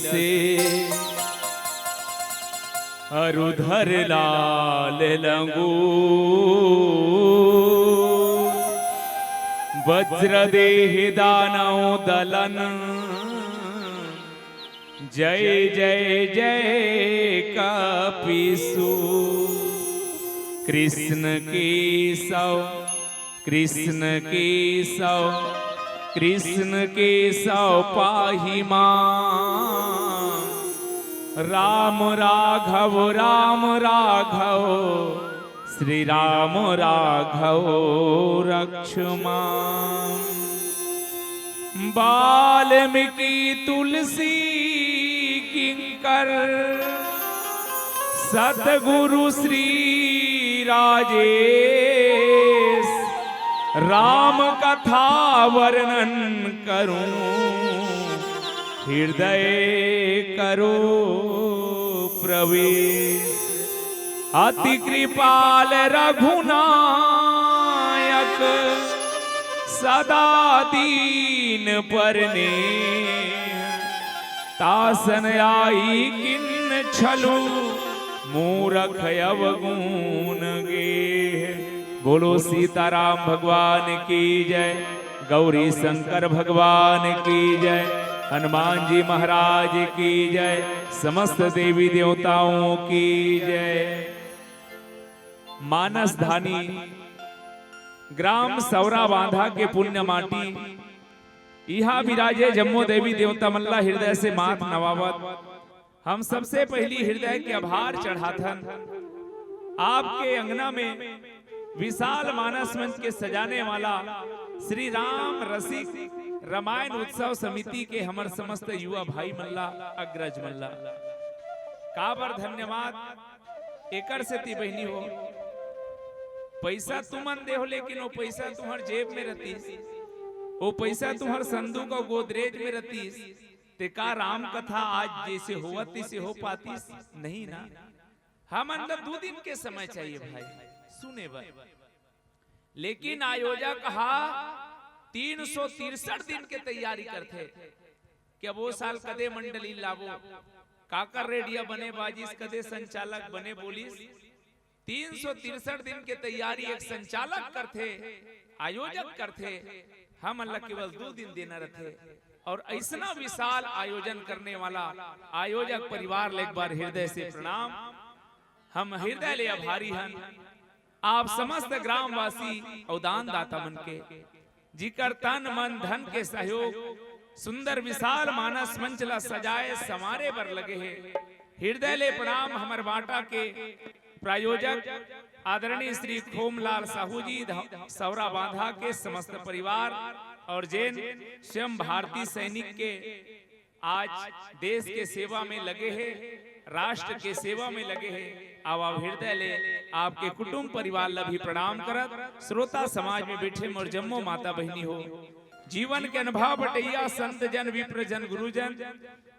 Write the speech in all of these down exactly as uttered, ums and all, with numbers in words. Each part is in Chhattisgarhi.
से अरुधर लाल लंगू वज्र देह दानव दलन जय जय जय कपिसु। कृष्ण केशव कृष्ण केशव कृष्ण केशव पाहि मां। राम राघव राम राघव श्री राम राघव रक्ष मां। वाल्मीकि तुलसी किंकर सतगुरु श्री राजेश। राम कथा वर्णन करूं हृदय करो प्रवेश। अति कृपाल रघुनायक सदा दीन परने। तासन आइ किन छलु मूरख अवगुन गेह। बोलो सीताराम भगवान की जय, गौरी शंकर भगवान की जय, हनुमान जी महाराज की जय, समस्त देवी देवताओं की जय। मानस धानी ग्राम सौरा बांधा के पुण्य माटी, इहा विराजे जम्मो देवी देवता मन ला हृदय से माथ नवावत हम सबसे पहिली हृदय के आभार चढ़ाथन। आपके अंगना में विशाल मानस मंच के सजाने वाला श्री राम रसिक रामायण उत्सव समिति के हमर समस्त युवा भाई मन ला, अग्रज मन ला काबर धन्यवाद। एकर सेती बहिनी हो, पैसा तुमन दे हो, लेकिन वो पैसा तुम्हर जेब में रहतीस, वो पैसा तुम्हर संदूक और गोदरेज में रहतीस, ते का राम कथा आज जैसे होवत तैसे हो पातीस? नहीं ना। हमन ला दू दिन के समय चाहिए भाई सुने बर, लेकिन आयोजक हा तीन सौ तिरसठ दिन के तैयारी करथे कि अब वो साल कदे मंडली लाबो, काकर रेडिया बने बाजिस, कदे संचालक बने बोलिस। तीन सौ तिरसठ दिन के तैयारी एक संचालक करथे, आयोजक करथे, हमन ला केवल दू दिन देना रथे। और ऐसना विशाल आयोजन करने वाला आयोजक परिवार ले एक बार हृदय से प्रणाम। हम हृदय ले आभारी हन आप समस्त ग्रामवासी अउ दानदाता मन के, जिकर तन मन धन के सहयोग सुंदर विशाल मानस मंच ला सजाए संवारे बर लगे हे। हृदय ले प्रणाम हमर बांटा के प्रायोजक आदरणीय श्री खोमलाल साहू जी, ध-, सौरा बांधा के समस्त परिवार और जेन स्वयं भारतीय सैनिक के आज देश के सेवा में लगे हे, राष्ट्र के सेवा में लगे हे। आवा हृदय ले आपके कुटुंब परिवार ला भी प्रणाम करत, श्रोता समाज में बैठे मोर जम्मो माता बहिनी हो, जीवन के अनुभव बटैया संत जन, विप्र जन, गुरुजन,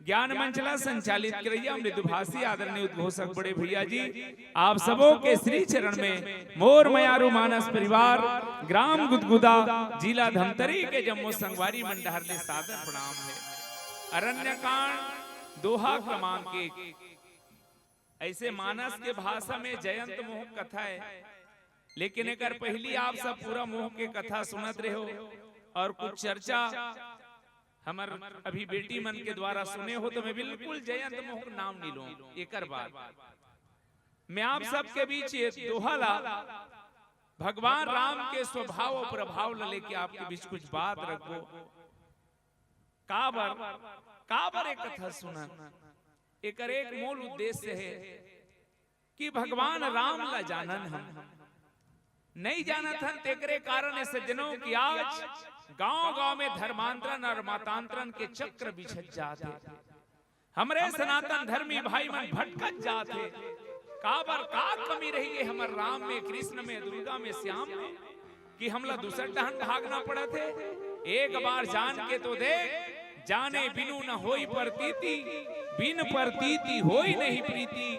ज्ञान मंच ला संचालित करैया मृदुभाषी आदरणीय उद्घोषक बड़े भैया जी, आप सबो के श्री चरण में मोर मयारू मानस परिवार, ग्राम गुदगुदा, जिला धमतरी के जम्मो संगवारी मन डहर ले सादर प्रणाम हे। अरण्यकांड, दोहा क्रमांक एक। ऐसे मानस के भाषा में जयंत मोहक कथा हे, लेकिन एकर पहिली आप सब पूरा मोह के कथा सुनत रहे हो और कुछ चर्चा हमर अभी बेटी मन के द्वारा सुने हो, तो मैं बिल्कुल जयंत मोहक नाम नहीं लूं। एकर बाद मैं आप सबके बीच ये दोहा ला, भगवान राम के स्वभाव और प्रभाव ला लेके आपके बीच कुछ बात रखबो। काबर, काबर एक कथा सुनन, एकर एक मूल उद्देश्य हे कि भगवान राम ला जानन हम नहीं जानत हन, तेकरे कारण ए सज्जनों कि आज गांव-गांव में धर्मांतरण और मतांतरण के चक्र बिछत जात हे। हमरे सनातन धर्मी भाई मन भटकत जात हे। काबर, का कमी रही हे हमर राम में, कृष्ण में, दुर्गा में, श्याम में, कि हमला दूसर डहन भागना पड़त हे? एक बार जान के तो देख, जाने बिनु न होई परतीति, बिन परतीति होई नहीं प्रीति,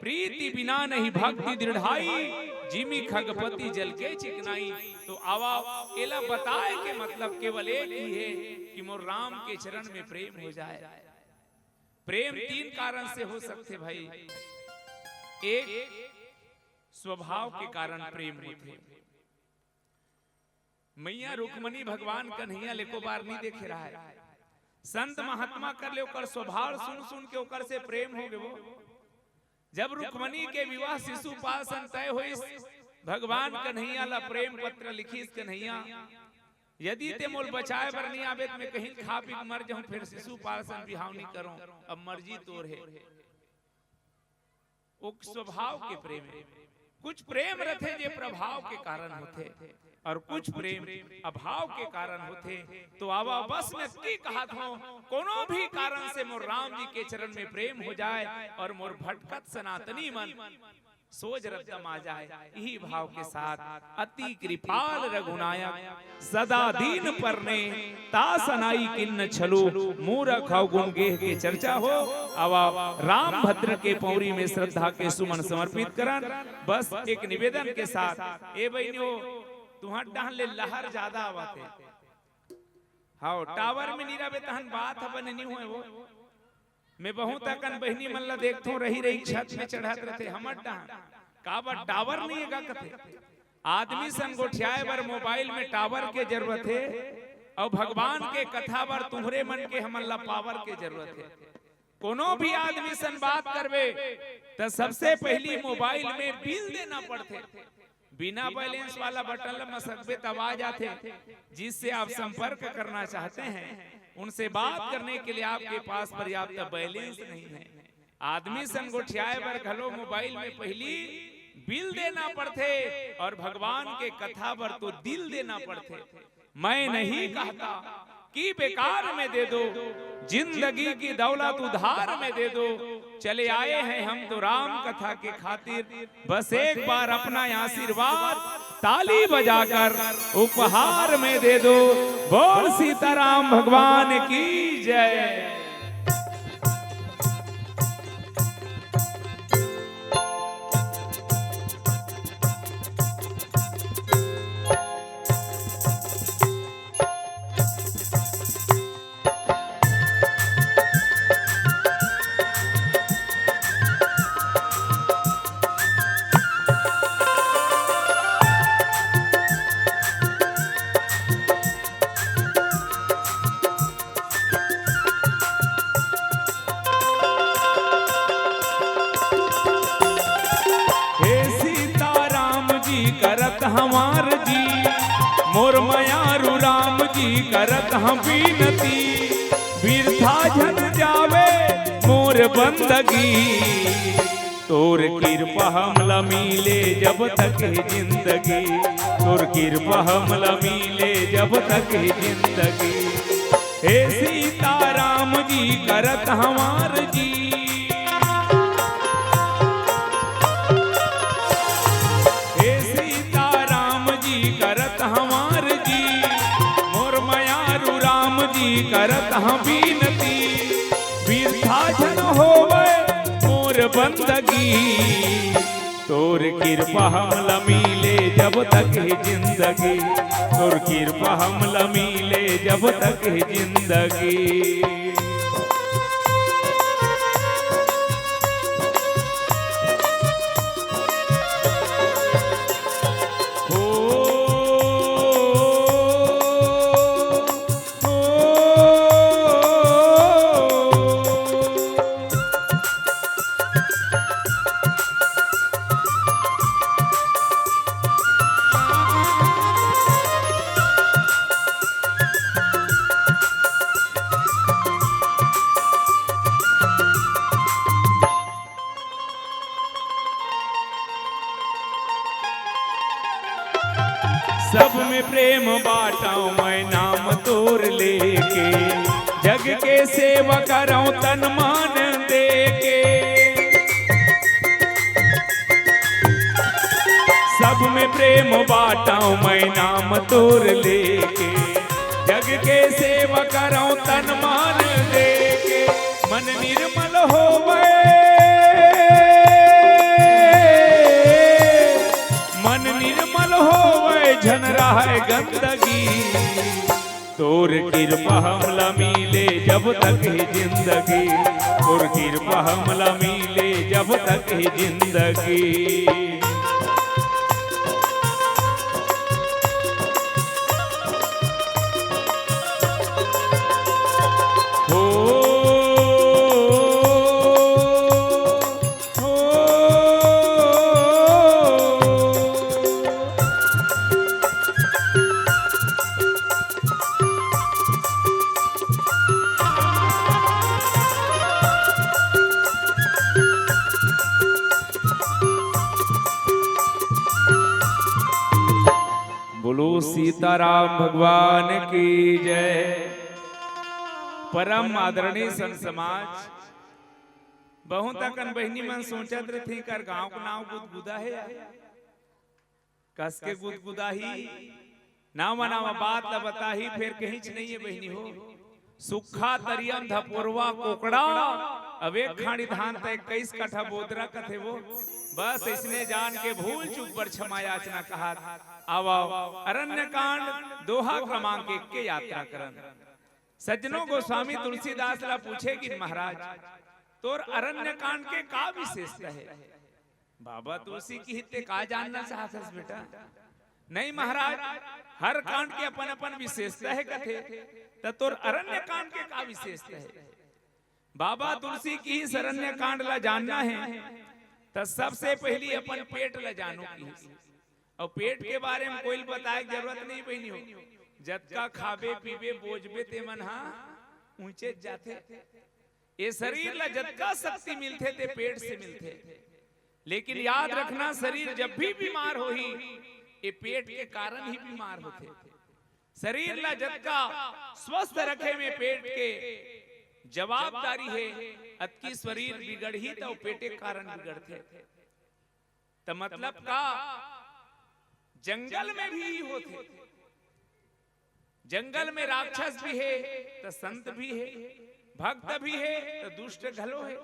प्रीति बिना नहीं भक्ति दृढ़ाई, जिमि खगपति जल के चिकनाई। तो आवा, एला बताए के मतलब केवल एक ही हे कि मोर राम के चरण में प्रेम हो जाए। प्रेम तीन कारण से हो सकथे भाई। एक, स्वभाव के कारण प्रेम होथे। मैया रुक्मणी भगवान कन्हैया ल एको बार नइ देखे रहय। संत महात्मा कर ले ओकर स्वभाव सुन सुन के ओकर से प्रेम हो गे वो। जब रुक्मणी के विवाह शिशुपाल सन तय होइस, भगवान कन्हैया ला प्रेम पत्र लिखिस, "कन्हैया, यदि तें मोला बचाए बर नइ आबे, त मैं कहीं खा पी के मर जाहूं, फेर शिशुपाल सन बिहाव नइ करंव, अब मर्जी तोर हे।" वो स्वभाव के प्रेम हे। कुछ प्रेम रथे जे प्रभाव के कारण होथे, अउ कुछ प्रेम अभाव के कारण होथे। तो आवा, बस मैं अतकी कहत हंव, कोनो भी कारण से मोर राम जी के चरण में प्रेम हो जाए अउ मोर भटकत सनातनी मन सोज रद्दा म आ जाए, इही भाव के साथ अति कृपाल रघुनायक सदा दीन परने तास अनाइ कीन्ह छलो, मूरख अवगुण गेह के चर्चा हो। आवा, रामभद्र के पौरी में श्रद्धा के सुमन समर्पित करन। बस एक निवेदन के साथ, ए बहिनी हो, तुंहर डहन ले लहर जादा आवत हे। हव, टावर में नइ रहबे तहन बात ह बने नइ होय वो। मैं बहुत अकन बहिनी मन ला देखथंव, रहि रहि छत में चढ़त रथे, हमर डहन। काबर टावर नइ हे का कथे? आदमी सन गोठियाए बर मोबाइल में टावर के जरूरत हे, अउ भगवान के कथा बर तुंहरे मन के हमन ला पावर के जरूरत हे। कोनो भी आदमी सन बात करबे, त सबसे पहिली मोबाइल में बिल देना पड़थे। बिना बैलेंस वाला बटन ला मसकबे त आवाज आथे। जिससे आप संपर्क करना चाहते हैं, उनसे बात करने के लिए आपके पास पर्याप्त बैलेंस नहीं है। आदमी सन गोठियाए बर घलो मोबाइल में पहिली बिल देना पड़थे अउ भगवान के कथा बर तो दिल देना पड़थे। मैं नहीं कहता कि बेकार में दे दो, जिंदगी की दौलत उधार में दे दो। चले आए हैं हम तो राम कथा के खातिर, बस एक बार अपना आशीर्वाद ताली बजाकर उपहार में दे दो। बोल सीताराम भगवान की जय। हे सीताराम जी करत हंव आरजी, मोर मयारू राम जी करत हंव बिनती, बिरथा झन जावे मोर बंदगी। तोर किरपा हमला मिले जब तक हे जिंदगी, तोर किरपा हमला मिले जब तक हे जिंदगी। हे सीताराम जी करत हंव आरजी, हे सीताराम जी करत हंव आरजी, मोर मयारू राम जी करत हंव बिनती, बिरथा झन होवय मोर बंदगी। तोर किरपा हमला मिले जब तक हे जिंदगी, तोर किरपा हमला मिले जब तक हे जिंदगी। हो, हो। सब में प्रेम बांटंव मैं नाम तोर लेके, जग के सेवा करंव तन मन देके। सब में प्रेम बांटंव मैं नाम तोर लेके, जग के सेवा करंव तन मन देके। मन निर्मल होवय, मन निर्मल होवय, झन रहय गंदगी। तोर कृपा हमला मिले जब तक हे जिंदगी, तोर कृपा हमला मिले जब तक हे जिंदगी। हो, हो। बोलो सीताराम भगवान की जय। परम आदरणीय संत समाज, बहुत अकन बहिनी मन सोचत रहिथे, एकर गांव के नाव गुदगुदा हे यार। कस के गुदगुदाही, नावा नावा बात ल बताही, फेर कहींच नइये बहिनी हो। सुक्खा, तरिया म धपोरवा, कोकड़ा, अब एक खांड़ी धान त इक्कीस कट्ठा बोदरा कथे वो। बस अइसने जान के भूल चूक बर क्षमा याचना कहत। आवा, अरण्य कांड, दोहा क्रमांक एक के यात्रा करन। सज्जनों, गोस्वामी तुलसीदास ला पूछे कि महाराज, तोर अरण्य कांड के का विशेषता हे? बाबा तुलसी किही, ते का जानना चाहत हस बेटा? नहीं महाराज, हर कांड के अपन अपन विशेषता हे कथे, त तोर अरण्य कांड के का विशेषता हे? बाबा तुलसी किहिस अरण्य कांड ला जानना हे, त सबसे पहिली अपन पेट ला जानो किहिस। अउ पेट के बारे म कोई ल बताय के जरूरत नहीं बहिनी हो, जतका खाबे पीबे बोजबे ते मन हा ऊंचे जाथे। ए शरीर ला जतका शक्ति मिलथे ते पेट से मिलथे। लेकिन याद रखना, शरीर जब भी बीमार होही, ए पेट के कारण ही बीमार होथे। शरीर ला जतका स्वस्थ रखे में पेट के जवाबदारी हे, अतकी शरीर बिगड़ही त ओ पेटे के कारण बिगड़थे। त मतलब का, जंगल में भी होथे। जंगल में राक्षस भी हे, त संत भी हे, भक्त भी हे, त दुष्ट घलो हे।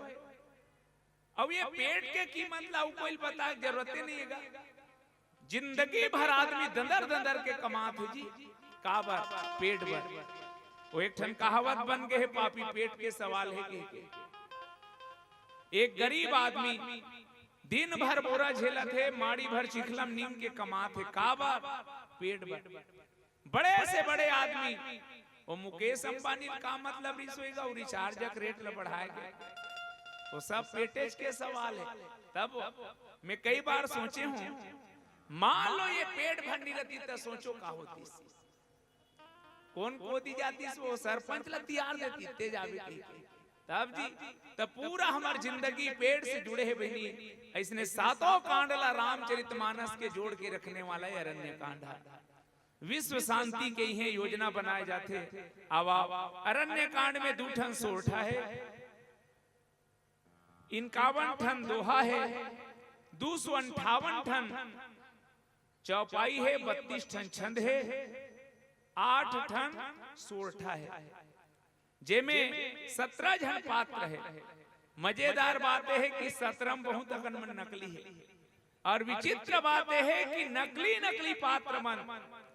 अब ये पेट के कीमत ला अउ कोई ल बताय के जरूरते नहीं हे गा। जिंदगी भर आदमी दंदर दंदर के कमात हे जी, काबर? पेट बर। वो एक ठन कहावत बन गे हे, पापी पेट के सवाल हे कहिके। एक गरीब आदमी दिन भर बोरा झेलत हे, माड़ी भर चिखला म नींद के कमात हे, काबर? पेट बर। बड़े से बड़े आदमी, वो मुकेश अंबानी ल का मतलब रिहिस होही गा, वो recharge के rate ल बढ़ाय के, वो सब पेटेच के सवाल हे। तब मैं कई बार सोचे हूँ, मान लो ये पेट भर नहीं रहती त सोचो का होतिस। कोन कोती जातिस, वो सरपंच ला तियार देतिस, ते जाबे कहिके। तब जी, त पूरा हमर जिंदगी पेट से जुड़े हे बहिनी। अइसने सातों कांड ला रामचरितमानस के जोड़ के रखने वाला ये अरण्य कांड हे। विश्व शांति के इहें योजना बनाय जाथे। आवा, अरण्य कांड में दू ठन सोरठा हे, इक्यावन ठन दोहा हे, दू सौ अंठावन ठन चौपाई हे, बत्तीस ठन छंद हे, आठ ठन सोरठा हे, जेमे सत्रह झन पात्र हे। मजेदार बात हे कि सत्रह म बहुत अकन मन नकली हे। अउ विचित्र बात ये हे कि नकली नकली पात्र मन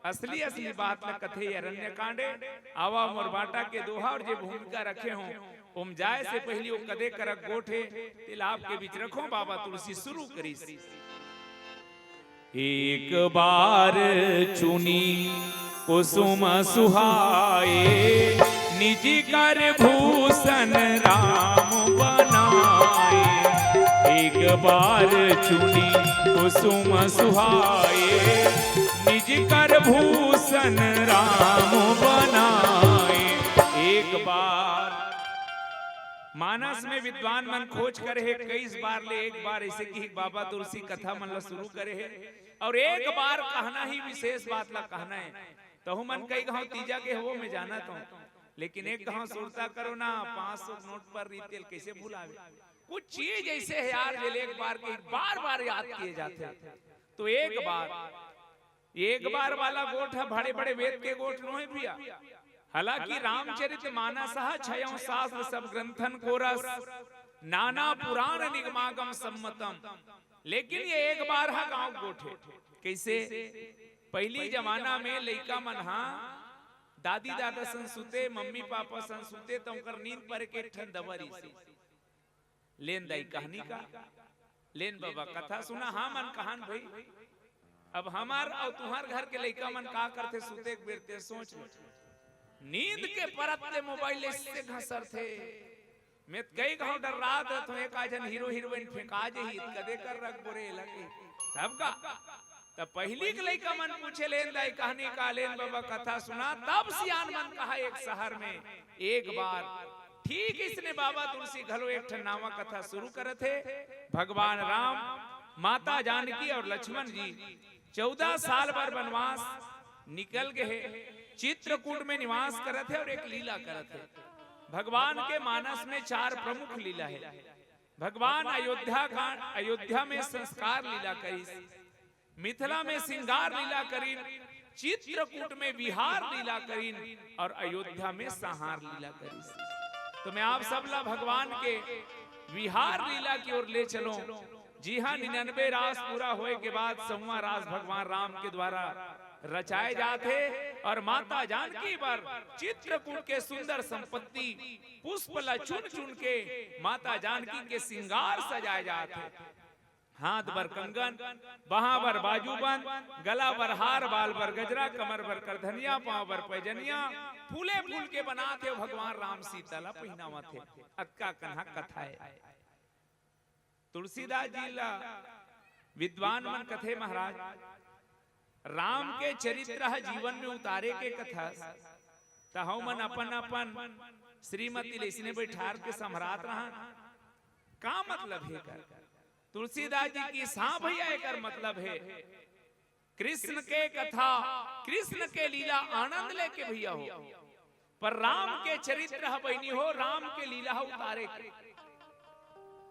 असली असली बात ल कथे अरण्य कांडे। आवा मोर बाटा के दोहा अउ जे भूमिका रखे हों, ओम जाय से पहिली ओ कदे करक गोठ हे, तेला आपके बीच रखों। बाबा तुलसी शुरू करिस। एक बार चुनी कुसुम सुहाए, निज कर भूषण राम बनाए। एक बार चुनी कुसुम सुहाए, निज कर भूषण राम बनाए। एक बार मानस में विद्वान मन खोज करे हे, इक्कीस बार ले एक बार अइसे कहिके बाबा तुलसी कथा मन ला शुरू करे हे। अउ एक बार कहना ही विशेष बात ला कहना हे। तहू मन कई घांव तीजा के हवो, मैं जानत हंव, लेकिन एक घांव सुरता करो ना, पांच सौ नोट पर रिहिस तेला कइसे भुलावे। कुछ चीज अइसे हे यार, जेला एक बार के बार बार याद किए जाथे। तो एक बार, एक बार वाला गोठ ह बड़े बड़े वेद के गोठ नोहे भैया। हालांकि रामचरित मानस ह छयों शास्त्र सब ग्रंथन को रस, नाना पुराण निगमागम सम्मतम, लेकिन ये एक बार ह गांव गोठ हे। कइसे? पहिली जमाना में लइका मन ह दादी दादा संग सुते, मम्मी पापा संग सुते, त ओकर नींद परे के एक ठन दवा रिहिस। लेन दाई कहनी का, लेन बाबा कथा सुना, हाँ मन कहान भई। अब हमार अउ तुहार घर के लइका मन का करथे, सुते के बेर ते सोच ले। नींद के परत ले मोबाइल ऐसे घसरथे। मैं त कई घांव डर्रात रहथंव, एक आध झन हीरो हीरोइन फेंका जही, त कदे कर रखबो रे लगे। तब का? त पहिली के लइका मन पूछे, लेन दाई कहनी का, लेन बाबा कथा सुना, तब सियान मन कहा एक सहर में एक बार। ठीक इसने बाबा तुलसी घलो एक ठन नावा कथा सुरू करत हे। भगवान राम, माता जानकी अउ लक्ष्मण जी चौदह साल बर बनवास निकल गे हे, चित्रकूट में निवास करत हे अउ एक लीला करत हे। भगवान के मानस में चार प्रमुख लीला हे। भगवान अयोध्या कांड, अयोध्या में संस्कार लीला करिस, मिथिला में सिंगार लीला करिन, चित्रकूट में विहार लीला करिन अउ अयोध्या में संहार लीला करिस। त मैं आप सब ला भगवान के विहार लीला की ओर ले चलों। जी हाँ, निन्यानवे रास पूरा होय के बाद सौवां रास भगवान राम के द्वारा रचाए जात हे अउ माता जानकी बर चित्रकूट के सुंदर संपत्ति पुष्प ला चुन चुन के माता जानकी के सिंगार सजाए जात हे। हाथ बर कंगन, बाहां बर बाजूबंद, गला बर हार, बाल बर गजरा, कमर बर करधनिया, पांव बर पैजनिया, फूले फूल के बनात हे भगवान राम सीता ला पहिनावत हे। अतका कन्हा कथा हे। तुलसीदास जी ला विद्वान मन कथे महाराज, राम के चरित्र ह जीवन में उतारे के कथस, त हमन अपन अपन श्रीमती ले इसने बैठार के संभरात रहन। का मतलब हे कर? तुलसीदास जी की हाँ भैया एकर मतलब हे कृष्ण के कथा, कृष्ण के लीला आनंद लेके भैया हो, पर राम के चरित्र ह बहिनी हो, राम के लीला ह उतारे के।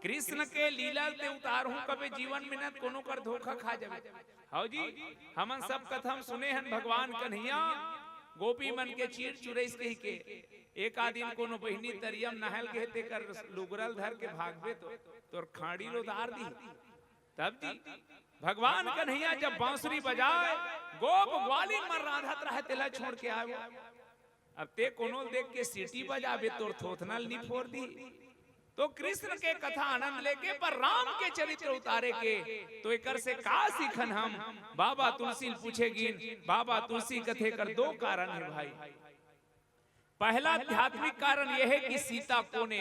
कृष्ण के लीला ते उतारहूं कबे जीवन में न कोनो कर धोखा खा जाबे। हव जी, हमन सब कथा म सुने हन भगवान कन्हैया गोपी मन के चीर चुरइस कहिके। एक आदिन कोनो बहिनी तरिया म नहाय ल गे तेकर लुगरा ल धर के भागबे तो तोर खाड़ी ल उतार दिही। तब जी भगवान कन्हैया जब बांसुरी बजाय, गोप ग्वालिन मन रांधत रहय तेला छोड़ के आय। अब ते कोनो ल देख के सीटी बजाबे तोर थोथना ल नी फोर दिही। तो कृष्ण के कथा आनंद लेके पर राम के चरित्र उतारे के, तो एकर से का सीखन हम? बाबा तुलसी ल पूछे गिन, बाबा तुलसी कथे कर दो कारण हे भाई। पहला आध्यात्मिक कारण यह है कि सीता कोने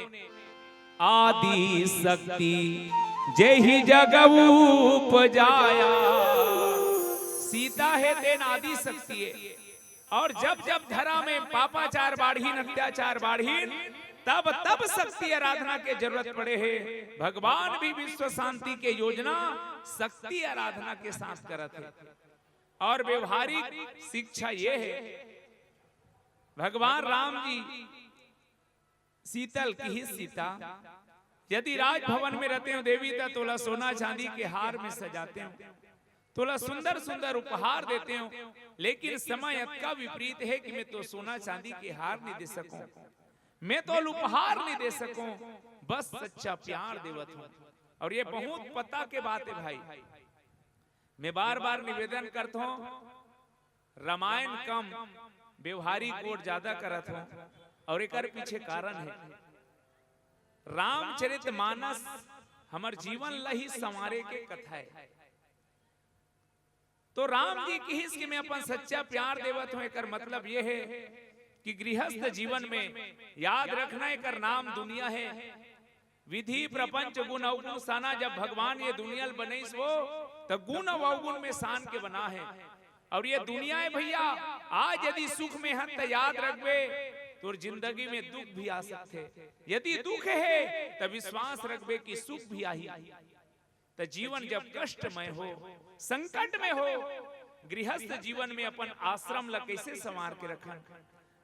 आदि शक्ति जेहि जग उपजाया। सीता हे तेन आदि शक्ति हे। अउ जब जब धरा में पापाचार बाढ़िन, अत्याचार बाढ़िन, तब तब शक्ति आराधना के जरूरत पड़े हे। भगवान भी विश्व शांति के योजना शक्ति आराधना के साथ करत हे। अउ व्यवहारिक शिक्षा ये हे, भगवान राम जी सीता ल किहिस, सीता, यदि राजभवन में रहतेंव देवी, त तोला सोना चांदी के हार में सजातेंव, तोला सुंदर सुंदर उपहार देतेंव, लेकिन समय अतका विपरीत हे कि मैं तो सोना चांदी के हार नी दे सकंव, मैं तोला उपहार नी दे सकंव, बस सच्चा प्यार देवत हंव। अउ ये बहुत पता के बात हे भाई। मैं बार बार निवेदन करत हंव, रामायण कम, व्यवहारिक गोठ जादा करत हंव, अउ एकर पीछे कारण हे। रामचरित मानस हमर जीवन ल ही संवारे के कथा हे। तो राम जी किहिस कि मैं अपन सच्चा प्यार देवत हंव, एकर मतलब ये हे कि गृहस्थ जीवन में याद रखना, एकर नाम दुनिया हे। विधि, प्रपंच, गुण अवगुण साना, जब भगवान ये दुनिया ल बनइस वो, त गुण अउ अवगुण में सान के बना हे। अउ ये दुनिया हे भैया, आज यदि सुख में हन त याद रखबे, तोर जिंदगी में दुख भी आ सकथे। यदि दुख हे, त विश्वास रखबे कि सुख भी आही। त जीवन जब कष्टमय हो, संकट में हो, गृहस्थ जीवन में अपन आश्रम ल कइसे संवार के रखन,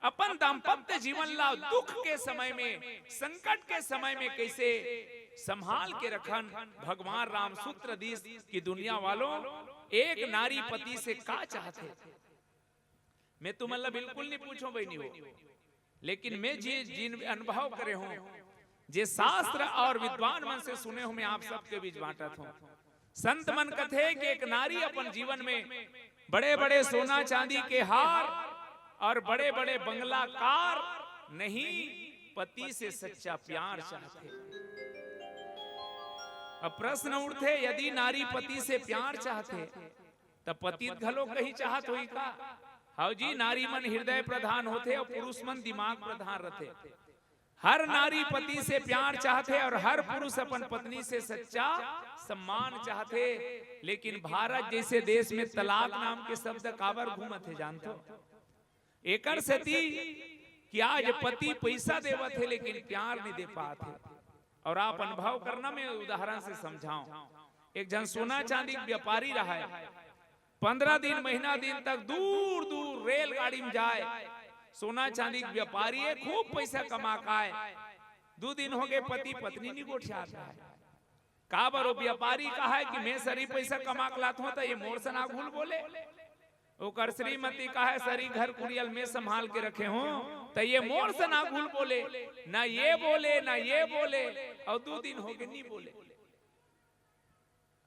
अपन दाम्पत्य जीवन ला दुख के समय में, संकट के समय में कइसे संभाल के रखन, भगवान राम सूत्र दीस कि दुनिया वालों, एक नारी पति से का चाहथे। मैं तुमन ला बिल्कुल नहीं पूछों बहिनी हो, लेकिन मैं जे जिन अनुभव करे हंव, जे शास्त्र अउ विद्वान मन से सुने हंव, मैं आप सबके बीच बांटत हंव। संत मन कथे कि एक नारी अपन जीवन में बड़े-बड़े सोना चांदी के हार और बड़े बड़े बंगला कार नहीं, पति से सच्चा प्यार चाहथे। अब प्रश्न उठथे, यदि नारी पति से प्यार चाहथे, त पति घलो कहीं चाहत होही का? हव जी, नारी मन हृदय प्रधान होथे और पुरुष मन दिमाग प्रधान रथे। हर नारी पति से प्यार चाहथे और हर पुरुष अपन पत्नी से सच्चा सम्मान चाहथे। लेकिन भारत जैसे देश में तलाक नाम के शब्द काबर घूमत हे, जानथो? एकर सेती कि आज पति पैसा देवत हे, लेकिन प्यार नहीं दे पात हे। और आप अनुभव करना, मैं उदाहरण से समझाऊं। एक झन सोना चांदी के व्यापारी रहा है, पंद्रह दिन, महीना दिन तक दूर दूर रेलगाड़ी में जाए, सोना चांदी के व्यापारी है, खूब पैसा कमा के आए। दू दिन हो गए, पति पत्नी नहीं गोठियात रहा है। काबर? वो व्यापारी कहा है कि मैं सरी पैसा कमा के लात हूं, त ये मोर से ना घुल बोले। ओकर श्रीमती कहा है, सरी घर कुरियल मैं संभाल के रखे हूं, त ये मोर से ना घुल बोले, ना ये बोले, ना ये बोले। और दू दिन हो गए, नहीं बोले।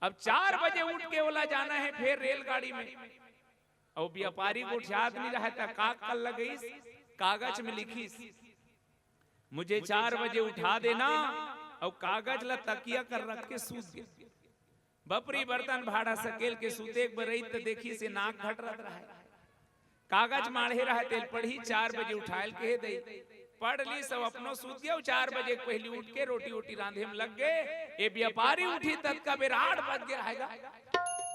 अब चार बजे उठ के ओला जाना है फिर रेलगाड़ी में। और व्यापारी गोठियात नहीं रहा, त का कर लगइस, कागज में लिखिस, मुझे चार बजे उठा देना। और कागज ला तकिया कर रख के सूत गया। बपरी बर्तन भाड़ा सकेल के सूते के बरई त देखिस, नाक घटरत रहा है। कागज माढ़े रहा, तेला पढ़िस, चार बजे उठायल के दई। पढ़ लिस, सब अपनो सूत गया। चार बजे के पहली उठ के रोटी वोटी रांधे में लग गए। ये व्यापारी उठिस ततका बेर आठ बज गया रहेगा।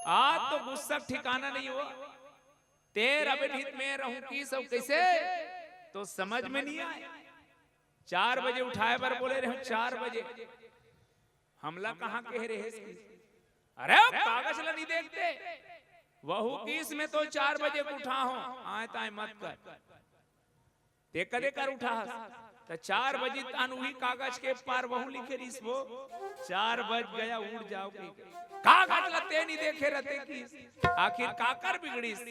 आज तो गुस्सा ठिकाना नहीं हुआ। तेर अबे नित में रहूं कि सब कैसे, तो समझ में नहीं आए। चार बजे उठाए बर बोले रहे, चार बजे। हमला कहां कहे रहे? अरे, वो कागज ला नहीं देखते? वहू किस में तो चार बजे के उठा हूं, आए ताए मत कर। ते कदे कर उठा हस? त चार बजे तहन उही कागज के पार वहू लिखे रिस वो, चार बज गया, उठ जाओ के। कागज ला ते नहीं देखे रहते कि आखिर काकर बिगड़िस?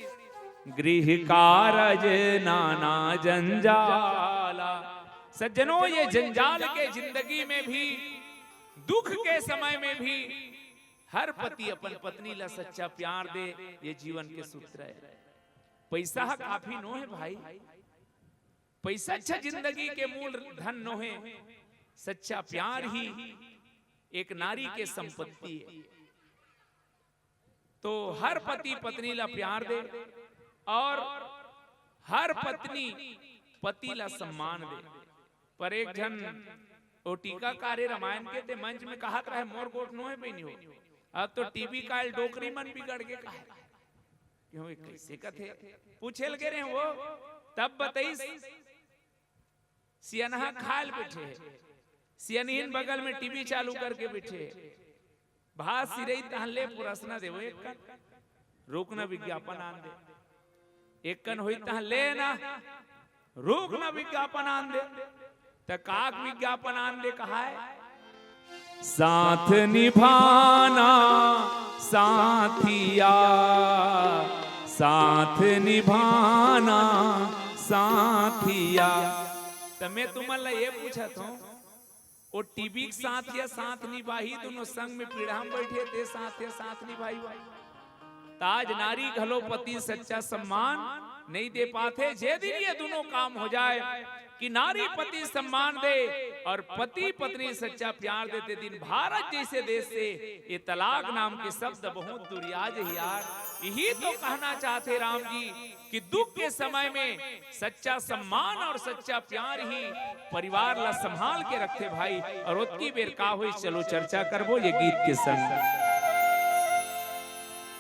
गृह कारज नाना जंजाला। सज्जनों, ये जंजाल के जिंदगी में भी, दुख के समय में भी हर पति अपन पत्नी ला सच्चा प्यार दे, ये जीवन के सूत्र है। पैसा ह काफी नो है भाई, पैसा अच्छा जिंदगी के मूल धन नो है। सच्चा प्यार ही एक नारी के संपत्ति है। तो हर पति पत्नी ला प्यार दे और हर पत्नी पति ला सम्मान दे। पर एक झन ओ टीकाकार हे रामायण के, ते मंच में कहत रहे, मोर गोठ नो हे बहिनी हो, अब तो टीवी काल डोकरी मन बिगड़ गे कहे। क्यों, ये कैसे कथे? पूछे लगे रहे वो, तब बतइस, सियनहा खाल बैठे हे, सियनहिन बगल में टीवी चालू करके बैठे हे। भात सिरई तहन ले पुरसना देवो, एक कन रुकना विज्ञापन आन दे, एक कन होई तहन ले ना रुकना विज्ञापन आन दे। त काक विज्ञापन आन दे कहाय, साथ निभाना साथिया, साथ निभाना साथिया। त मैं तुमन ला ये पूछत हूं, वो टीवी के साथ या साथ निभाही, दोनों संग में पीढ़ा में बैठे थे, साथ या साथ निभाही भाई। त आज नारी घलो पति सच्चा सम्मान नहीं दे पाथे। जे दिन ये दोनों काम हो जाए कि नारी पति सम्मान दे और पति पत्नी सच्चा प्यार दे, ते दिन भारत जैसे देश से ये तलाक नाम के शब्द बहुत दूरिया जही यार। यही तो कहना चाहते राम जी कि दुख के समय में सच्चा सम्मान और सच्चा प्यार ही परिवार ला संभाल के रखथे भाई। और ओतकी बेर का होइस, चलो चर्चा करबो ये गीत के संग।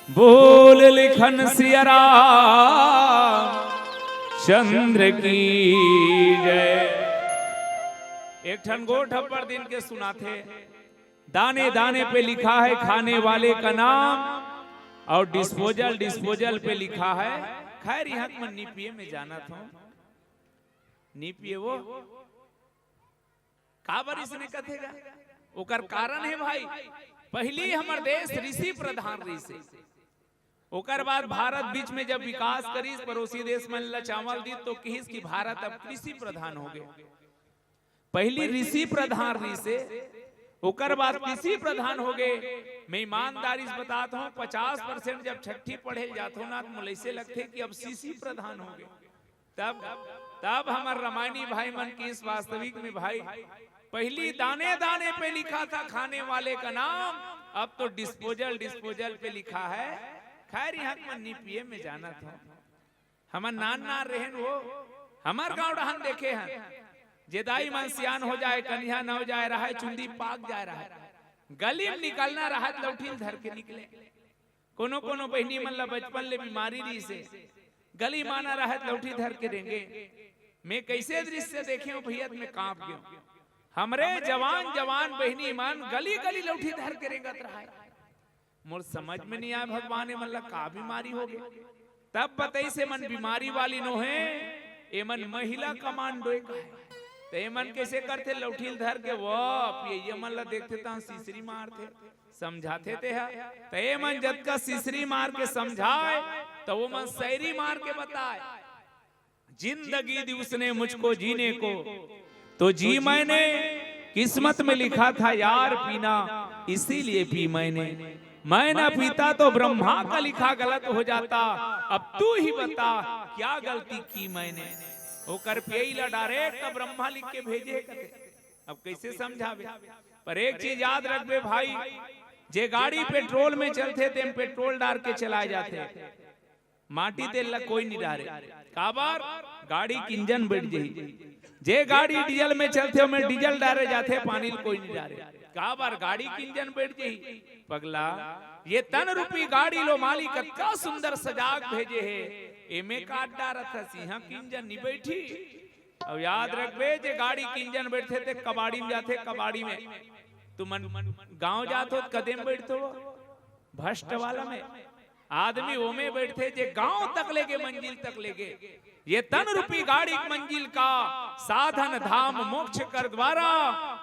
बोल लिखन सिया राम चंद्र की जय। एक ठन गोठ अब्बड़ दिन के सुनाथे, दाने दाने पे लिखा है खाने वाले का नाम और डिस्पोजल डिस्पोजल पे लिखा है। खैर, इहां के मन नी पिए, मैं जानत हूं, नी पिए वो। काबर इसने कथेगा? ओकर कारण है भाई, पहली हमर देश ऋषि प्रधान रहिसे, ओकर बाद भारत बीच में जब विकास करिस, पड़ोसी देश मन ला चावल दी, तो किहिस कि भारत अब कृषि प्रधान हो गए। पहली ऋषि प्रधान रहिसे, ओकर बाद कृषि प्रधान हो गए। मैं ईमानदारी से बतात हूं, पचास परसेंट जब छठी पढ़े ल जात हो ना, तो मोला ऐसे लगथे कि अब सीसी प्रधान हो गए। त तब तब हमर रामायणी भाई मन की इस वास्तविक में भाई, पहली दाने दाने पे लिखा था खाने वाले का नाम, अब तो डिस्पोजल डिस्पोजल पे लिखा है। खैर, यहाँ मन नी पिए में जाना था। हमर नान नान रहन वो, हमर गांव डहन देखे हन, जे दाई मन सियान हो जाए, कनिहा नव जाए रहे, चुंदी पाक जाए रहे, गली में निकलना रहे त लौठी ल धर के निकले। कोनो कोनो बहिनी मन ला बचपन ले बीमारी रहिसे, गली माना रहे त लौठी धर के रेंगे। मैं कैसे दृश्य देखे हूँ भैया, त मैं कांप गयो। हमरे जवान जवान बहिनी मन गली गली लौठी धर के रेंगत रहे। मोर समझ में नहीं आए, भगवान, एमन ला का बीमारी हो गए। तब बताइस, एमन बीमारी वाली नो हे, एमन महिला कमांडो एक है। तो एमन कैसे करथे? लौठी ल धर के वो पियइया मन ला देखथे, तहाँ सिसरी मारथे, समझाथे ते हा। तो एमन जतका सिसरी मार के समझाए, तो वो मन शायरी मार के बताए। जिंदगी दी उसने मुझको जीने को, तो जी मैंने। किस्मत में लिखा था यार पीना, इसीलिए पी मैंने। मैं ना पीता तो ब्रह्मा का लिखा गलत हो जाता। अब तू ही बता, क्या गलती की मैंने? ओकर पियई ला डायरेक्ट ब्रह्मा लिख के भेजे हे कथे। अब कैसे समझावे? पर एक चीज याद रखबे भाई, जे गाड़ी पेट्रोल में चलथे, तेम पेट्रोल डार के चलाए जाथे। माटी तेल ला कोई नहीं डारे। काबर? गाड़ी के इंजन बैठ जही। जे गाड़ी डीजल में चलथे, ओमे डीजल डारे जाथे, पानी ल कोई नहीं डारे। काबर? गाड़ी के इंजन बैठ जही। पगला, ये तन रूपी गाड़ी लो मालिक कतका सुंदर सजाग भेजे हे, एमे काट डारत हस, इहाँ के इंजन नहीं बैठी। अब याद रखबे, जे गाड़ी के इंजन बैठथे ते कबाड़ी में जाथे, कबाड़ी में। तुमन गांव जात हो त कदे में बैठथो? भ्रष्ट वाला में। आदमी ओमे बैठथे जे गांव तक लेगे, मंजिल तक लेगे। ये तन रूपी गाड़ी मंजिल का साधन धाम मोक्ष कर द्वारा,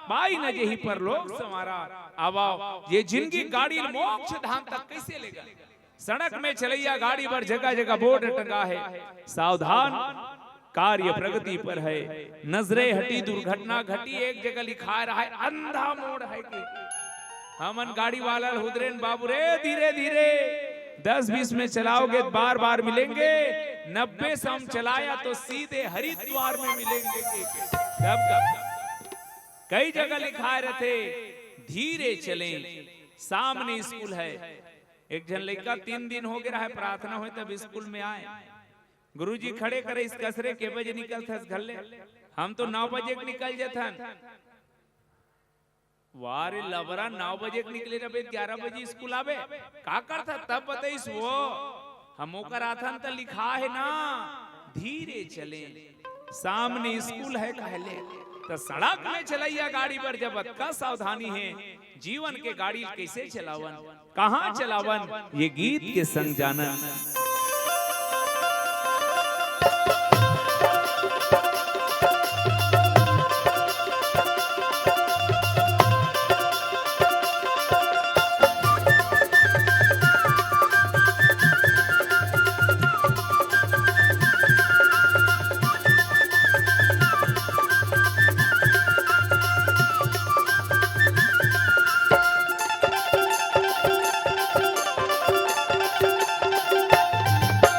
पाई न जेहि परलोक संवारा। अब आओ, ये जिंदगी गाड़ी मोक्ष धाम तक कैसे लेगा? सड़क में चलैया गाड़ी बर जगह जगह बोर्ड टंगा है, सावधान, कार्य प्रगति पर है, नजरे हटी, दुर्घटना घटी। एक जगह लिखाए रहा है, अंधा मोड़ है कि हमन गाड़ी वाला ल हुदरेन, बाबू रे, धीरे धीरे, दस बीस में चलाओगे तो बार बार मिलेंगे, नब्बे सौ में चलाया तो सीधे हरिद्वार में मिलेंगे। के, के, कब, कब, कब? कई जगह लिखाए रहथे, धीरे चलें, सामने स्कूल है। एक झन लइका तीन दिन हो गया है, प्रार्थना होय तब स्कूल में आए। गुरुजी खड़े करे, इस कसरे के बजे निकलथस घर ले? हम तो नौ बजे के निकल जथन। वाह रे लबरा, नौ बजे के निकले रबे, ग्यारह बजे स्कूल आबे, का करथा? तब बताइस वो, हम ओकर आथन त लिखा है ना, धीरे चले, सामने स्कूल है कहले। त सड़क में चलैया गाड़ी बर जब अतका सावधानी है, जीवन के गाड़ी ल कैसे चलावन, कहाँ चलावन, ये गीत के संग जानन।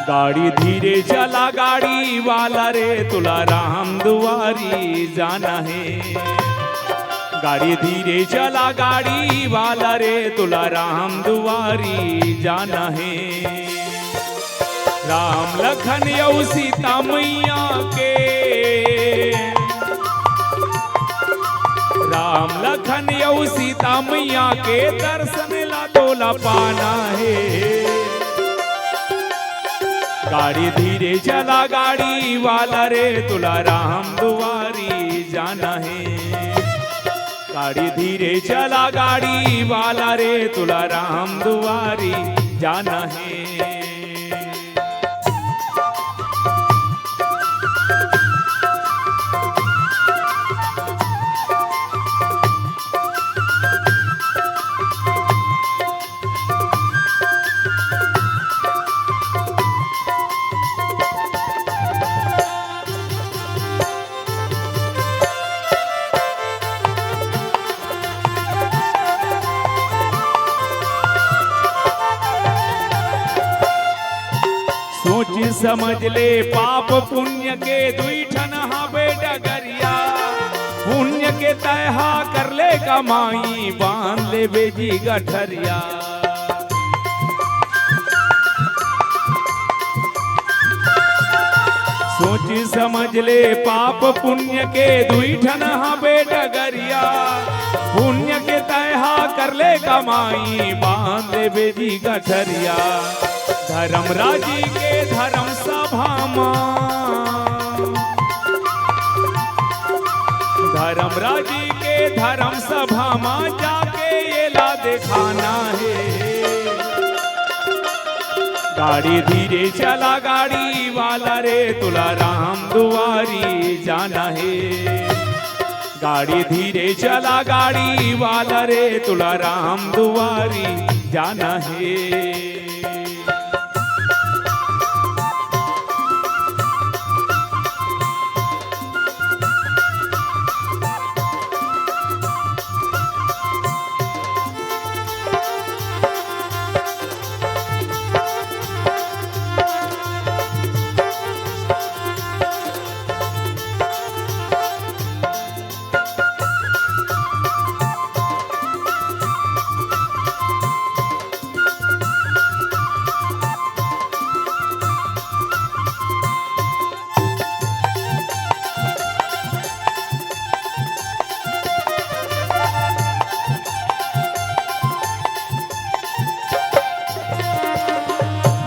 गाड़ी धीरे चला गाड़ी वाला रे, तुला राम दुआरी जाना है। गाड़ी धीरे चला गाड़ी वाला रे, तुला राम दुआरी जाना है। राम लखन अउ सीता मैया के, राम लखन अउ सीता मैया के दर्शन ला तोला पाना है। गाड़ी धीरे चला गाड़ी वाला रे, तुला राम दुआरी जाना है। गाड़ी धीरे चला गाड़ी वाला रे, तुला राम दुआरी जाना है। सोच समझ ले पाप पुण्य के दुई ठन हावे डगरिया। पुण्य के तैहा कर ले कमाई, बांध ले बेजी गठरिया। सोच समझ ले पाप पुण्य के दुई ठन हावे डगरिया। पुण्य के तैहा कर ले कमाई, बांध ले बेजी गठरिया। धर्म राजी के धर्म सभा मा, धर्म राजी के धर्म सभा मा जाके एला देखाना हे। गाड़ी धीरे चला गाड़ी वाला रे, तुला राम दुआरी जाना हे। गाड़ी धीरे चला गाड़ी वाला रे, तुला राम दुआरी जाना हे।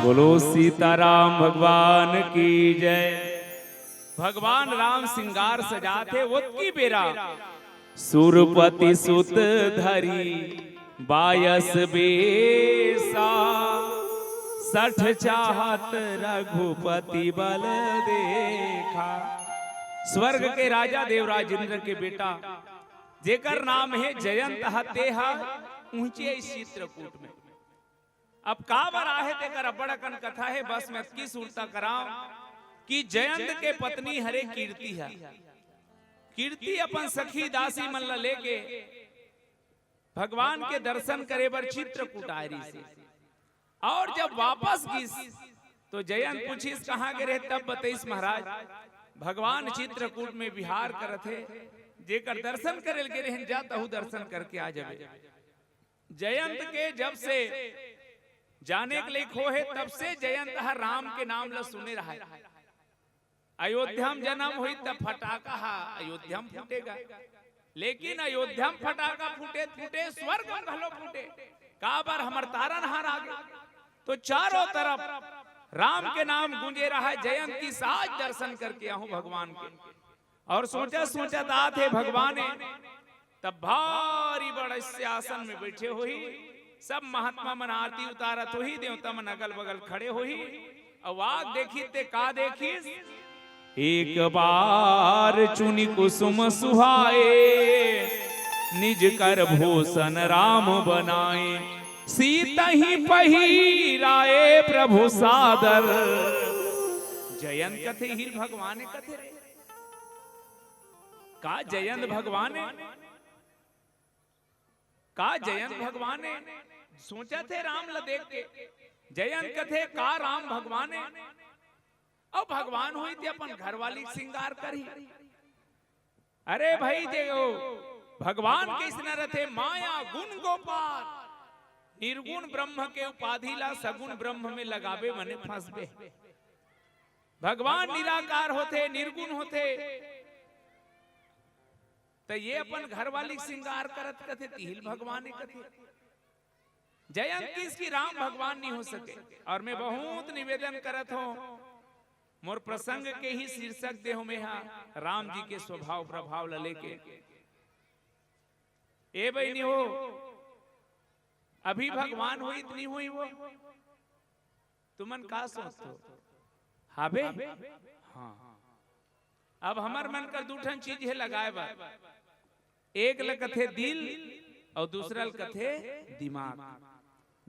बोलो सीताराम भगवान की जय। भगवान राम सिंगार सजाथे ओतकी बेरा सुरपति सुत धरी बायस बेसा, सठ चाहत रघुपति बल देखा। स्वर्ग के राजा देवराज इंद्र के बेटा जेकर नाम हे जयंत ह, ते ह पहुंचे इस चित्रकूट में। अब काबर आहे तेकर अब्बड़ अकन कथा हे, बस मैं अतकी सुरता करांव कि जयंत के पत्नी हरे कीर्ति ह। कीर्ति अपन सखी दासी मन ला लेके भगवान के दर्शन करे बर चित्रकूट आय रहिस हे। और जब वापस गिस तो जयंत पूछिस, "कहाँ गे रहे?" तब बतइस, "महाराज, भगवान चित्रकूट में विहार करत हे, जेकर दर्शन करे ल गे रहेन, जा तहू दर्शन करके आ जाबे।" जयंत के जब से जाने के लइक होहे, तब से जयंत ह राम के नाम ल सुने रहय। अयोध्या म जनम होही त फटाका ह अयोध्या म फूटे गा, लेकिन अयोध्या म फटाका फूटे, फूटे, स्वर्ग म घलो फूटे। काबर? हमर तारनहार आगे। तो चारों तरफ राम के नाम गूंजे रहय, जयंत गिस आज दर्शन करके आहूं भगवान के। और सोचत सोचत आत हे भगवान हे, तब भारी बड़ अइसे आसन में बइठे होही, सब महात्मा मन आरती उतारत होही, देवता मन अगल बगल खड़े होही। अउ आके देखिस ते का देखिस? एक बार चुनि कुसुम सुहाए, निज कर भूषण राम बनाए, सीतहि पहिराए प्रभु सादर। जयंत कथे, "हीर भगवान कथे रे।" का जयंत भगवान हे? का जयंत भगवान हे? सोचत हे राम ल देख के। जयंत कथे, "का राम भगवान हे?" अउ भगवान होही ते अपन घरवाली के सिंगार करही। अरे भाई, देखो, भगवान कइसना रथे, माया गुण गोपाल। निर्गुण ब्रह्म के उपाधि ला सगुण ब्रह्म में लगाबे मने फंसबे। भगवान निराकार होथे, निर्गुण होथे, त ये अपन घरवाली के सिंगार करत कथे, तिही ल भगवान कथे। जयंत गिस कि राम भगवान नहीं हो सके। और मैं बहुत निवेदन करत हों, मोर प्रसंग के ही शीर्षक दे हों मैं हा, राम जी के स्वभाव प्रभाव ला लेके। ए बहिनी हो, अभी भगवान होही त नहीं होही वो? तुमन का सोचथो? हाबे? हाँ। अब हमर मन कर दू ठन चीज हे लगाए बर। एक ल कथे दिल अउ दूसरा ल कथे दिमाग।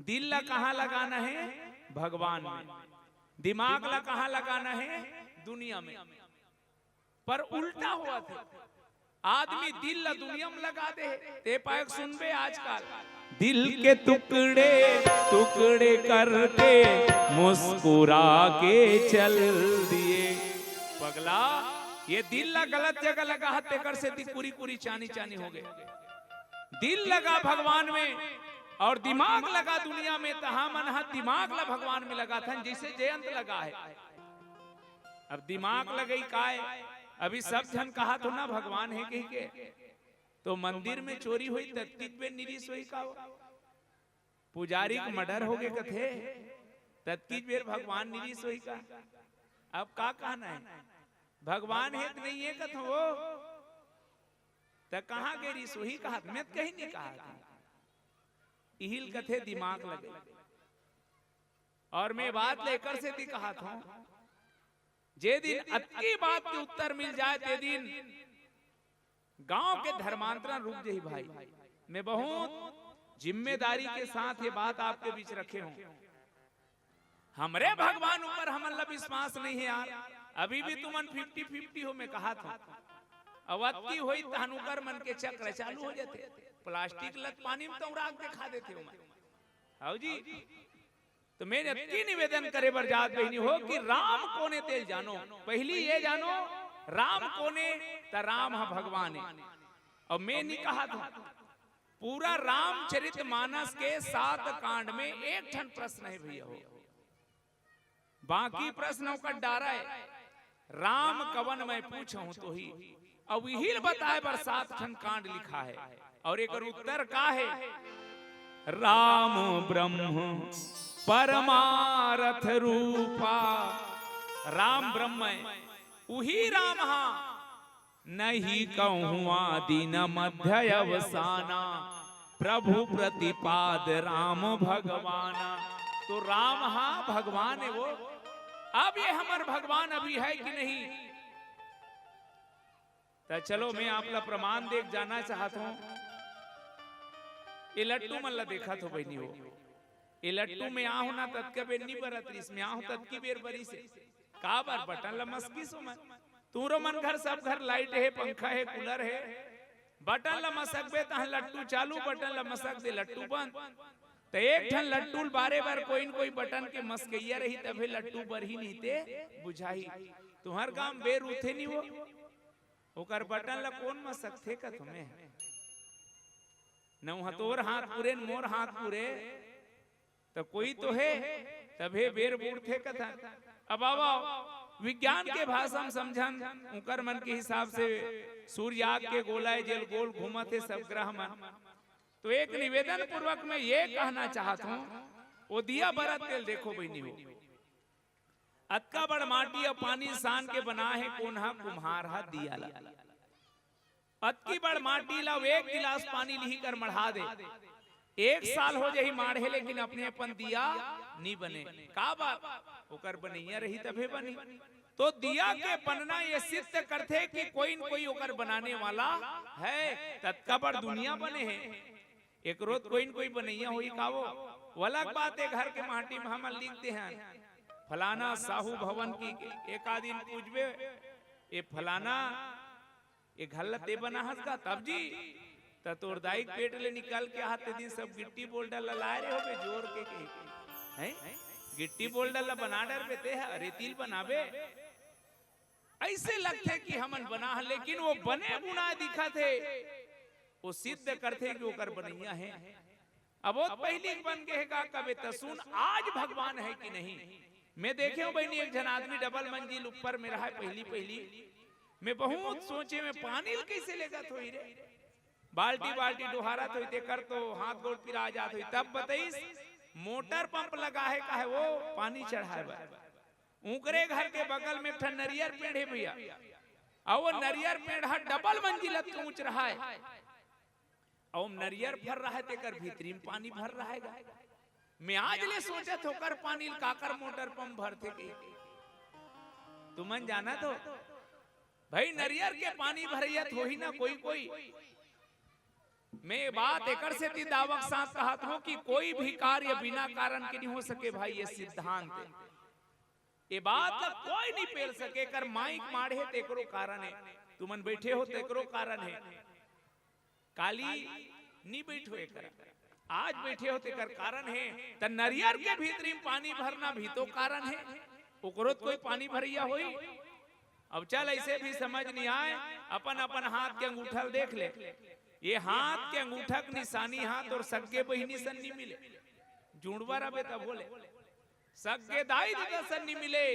दिल ला कहाँ लगाना हे? भगवान में। दिमाग ला कहाँ लगाना हे? दुनिया में। पर उल्टा होवत हे। आदमी दिल ला दुनिया में लगा दे हे। ते पाए सुनबे आजकल, दिल के टुकड़े टुकड़े करके मुस्कुरा के चल दिए। पगला, ये दिल ला गलत जगह लगा है, तेकर से ती कुरी कुरी चानी चानी हो गए। दिल लगा भगवान में और दिमाग लगा दुनिया में, त हमन ह दिमाग ला भगवान में लगाथन, जैसे जयंत लगा है। अब दिमाग लगई काय? अभी सब झन कहा तो ना भगवान है कही के, तो मंदिर में चोरी होई ततकीच बेर निरिस होई का हो? पुजारी के मर्डर हो गए कथे, ततकीच बेर भगवान निरिस होई का? अब का कहना है, भगवान है कि नहीं है कथो वो? त कहाँ गए रिस होई कहा? मैं त कहीं नहीं कहा था। इहिल कथे दिमाग लगे। और मैं बात लेकर से भी कहा था, जे दिन अतकी बात के उत्तर मिल जाए, ते दिन गांव के धर्मांतरण रुक जाही भाई। मैं बहुत जिम्मेदारी के साथ ये बात आपके बीच रखे हूं। हमरे भगवान ऊपर हमन ला विश्वास नहीं है यार। अभी भी तुमन फिफ्टी फिफ्टी हो, मैं कहा था। अब अतकी होई तहन उकर मन के चक्र चालू हो जाते। प्लास्टिक लत पानी में तो राख दिखा देते हो मन। हाउ जी, तो मैं अतकी निवेदन करे बर जात बहिनी हो कि राम कोने तेल जानो, पहली ये जानो राम कोने, त राम ह भगवान है। और मैं नहीं कहा था, पूरा रामचरित मानस के सात कांड में एक ठन प्रश्न है भैया हो, बाकी प्रश्न ओकर डारा है। राम कवन मैं पूछहूं तोही, अब इही ल बताए बर सात ठन कांड लिखा है। और एकर उत्तर का है? राम ब्रह्म परमारथ रूपा। राम ब्रह्म है, उही राम हा, नहीं कहूँ आदि न मध्य अवसाना, प्रभु प्रतिपाद राम भगवाना। तो राम हा भगवान है वो। अब ये हमर भगवान अभी है कि नहीं? त चलो, मैं आप ला प्रमाण देख जाना चाहत हूँ। ये लट्टू मन ला देखत हो बहिनी हो, ये लट्टू में आहू ना ततका बेर नहीं बरत रहिस, में आहू ततकी बेर बरिस हे। काबर? बटन ला मसकिस हो मैं। तुंहरो मन घर, सब घर लाइट है, पंखा है, कूलर है, बटन ला मसकबे तहां लट्टू चालू, बटन ला मसक दे लट्टू बंद। त एक ठन लट्टू ल बारे बर कोई न कोई बटन के मसकइया रही, तभे लट्टू बरही नहीं ते बुझाही। तुंहर गांव बेर उठे नहीं हो, ओकर बटन ला कोन मसकथे कथो मैं? न उहां तोर हाथ पूरे, न मोर हाथ पूरे, त कोई तो है, तभे बेर बूड़थे कथन। अब आवा, विज्ञान के भाषा में समझन, उकर मन के हिसाब से सूर्य आग के गोला है, जेल गोल घूमत है सब ग्रह मन। तो एक निवेदन पूर्वक मैं ये कहना चाहत हूँ, वो दिया बरत तेल देखो बहिनी हो, अतका बड़ माटी अउ पानी सान के बना है, कोन हा? कुम्हार हा दिया ला। अतकी बड़ माटी ला एक गिलास पानी लिही कर मढ़ा दे, एक साल हो जाही माढ़े, लेकिन अपने अपन दिया नी बने। काबर? ओकर बनइया रही तभे बनी। तो दिया के बनना ये सिद्ध करथे कि कोई न कोई ओकर बनाने वाला है, ततका बड़ दुनिया बने है। एकरो त कोई न कोई बनइया होई का वो? वो अलग बात है, घर के माटी में हमन लिख दे हन, फलाना साहू भवन की, एक आध दिन पूछबे, "ए फलाना, ये घर ला ते बनाहस का?" "तब जी।" "त तोर दाई के पेट ले निकल के आहा ते दिन सब गिट्टी बोल्डर ला लाए रहे होबे जोर के, के।" "हैं? गिट्टी बोल्डर ला बना डरबे ते ह, रेती ल बनाबे?" ऐसे लगथे कि हमन बना हन, लेकिन वो बने बुनाए दिखत हे, वो सिद्ध करथे कि ओकर बनइया हे। अब वो पहिली के बन गे हे का कबे त सुन, आज भगवान है कि नहीं? मैं देखे हूं बहिनी, एक झन आदमी डबल मंजिल ऊपर में रहा है, पहिली पहिली में बहुत सोचे में पानी ल कैसे लेगत होही रे, बाल्टी बाल्टी डोहारत होही, तेकर तो हाथ गोड़ पिरा जात होही। तब बतइस, मोटर पंप लगा है, काहे वो पानी चढ़ाए बर। उंकरे घर के बगल में एक ठन नरियर पेड़ हे भैया, अउ वो नरियर पेड़ ह डबल मंजिल अतका ऊंच रहा है, अउ नरियर फर रहा है, तेकर भीतरी में पानी भर रहा है। मैं आज ले सोचत हों, ओकर पानी ल काकर मोटर पंप भरथे के। तुमन जानत हो भाई, नरियर के पानी भरइया त होही ना कोई कोई। मैं बात एकर सेती दावक साथ कहत हों कि कोई भी कार्य बिना कारण के नहीं हो सके भाई, ये सिद्धांत है। ये बात ला कोई नहीं पेल सके, कर माइक माढ़े तेकरो कारण है, तुमन बैठे हो तेकरो कारण है। काली नहीं बैठो एकर, आज बैठे हो तेकर कारण हे। त नरियर के भीतरी में पानी भरना भी तो कारण हे, ओकरो त कोई पानी भरइया होई। अब चल, ऐसे भी समझ नहीं आए, अपन अपन हाथ के अंगूठा ल देख ले। ये हाथ के अंगूठा के निशानी हाथ और सग्गे बहिनी सन नहीं मिले, जुड़वा रहे तब बोले। सग्गे दाई ददा सन नहीं मिले,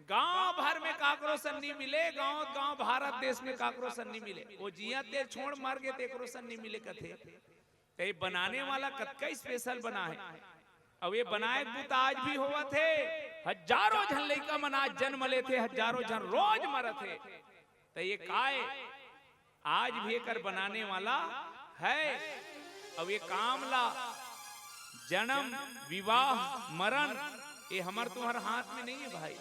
गांव भर में काकरो सन नहीं मिले, गांव गांव भारत देश में काकरो सन नहीं मिले। वो जिया ते छोड़ मर गए तेकरो सन नहीं मिले कथे। ते बनाने वाला कतका स्पेशल बना है। अब ये बनाए के बुता आज भी होवत हे। हजारों झन लइका मन आज जन्म लेथे, हजारों झन रोज मरत हे। त ये काय आज भी एकर बनाने वाला है। अब ये काम ला जन्म, विवाह, मरण, ये हमर तुम्हर हाथ में नहीं है भाई।